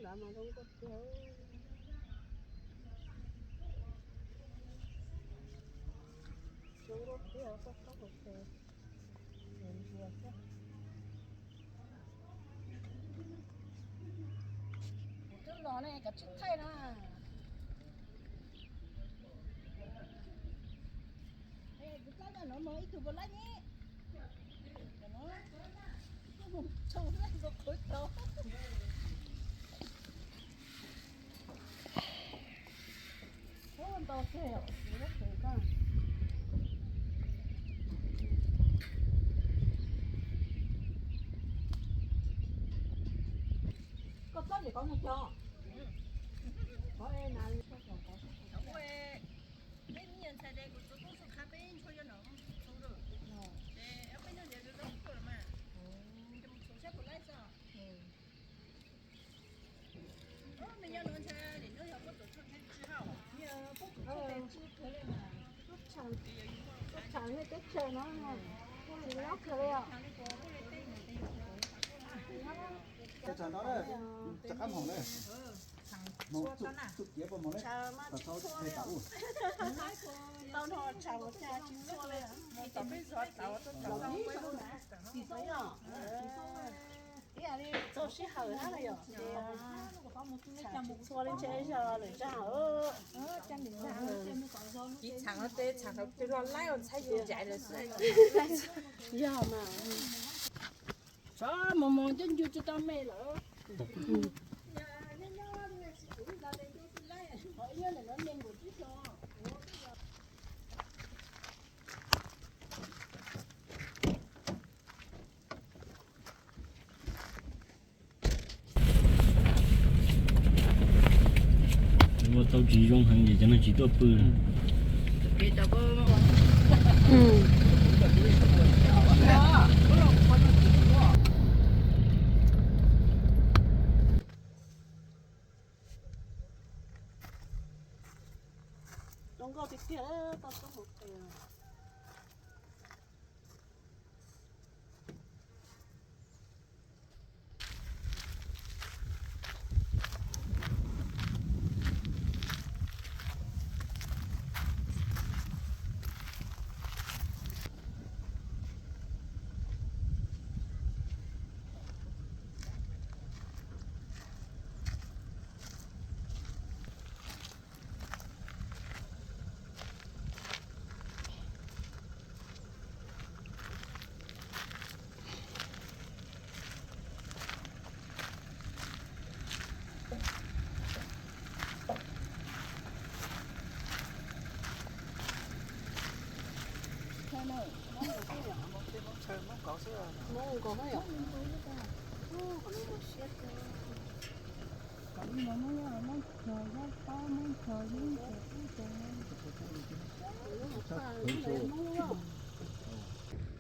Mas zoo nkauj tiag, zoo nkauj tiag, koj txhob hais tias ntsia xwb. Kuv twb los ne, kav tsij thaij na. Kuv txaj no mus ib tug puas laib ne. Koj txob ces kov mus cog. Kov na. Peb me nyuam ntxhais ces kuv txhua kuj xu kha peb ntshua yuav no. Ces peb nyob ntawd zaub kuaj los mas. Ces mus txhua sab puas laib xwb. Me nyob no ntshai nim no yog kuj tus txhua ntshai tsis hau. Kuj tshau teb chaws no, kuj tsis lob kawg li os. Rov qab hmoov na. Hmoov txuj kiav puas hmoov ne? Kom tau tes tas ub. Tau no tshav ua cas tsis txhua li. Tom peb zov tau tau tau. Txaus sij hawm na los yog txhua li ntshe zog lwm zag. Kiv txhav no tes txhav tau twg los laib ua ntxhab yus ncaim lawm xwb. Yog mas. Tsov mus mus coj ncu tsis tau me lawm. Ua tau tsis zoo heev ces cov no tsis tuaj pw. Zoo nkauj tiag tiag, tau tub mus qis.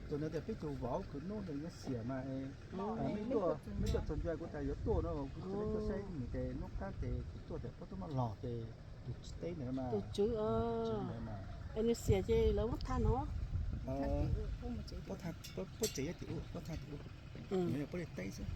Tus no tias peb tus vauv khwv nub nws nyob Xiam mas, meb tuaj txog ncua kuv tas yuav tuaj no, kuv tuaj saib nws ces nub qab ces kuv tuaj tias puab tuaj maj los ces tus tsis teb ntawd mas. Tus tswv, es nws Xiam ces lawv muab tham no. Puab tsev nyob tim ub, puab tham tim ub, nws yog puab li teb xwb.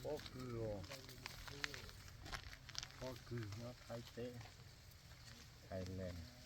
Pob kws los, pob kws nyob Thaib teb, Thailand.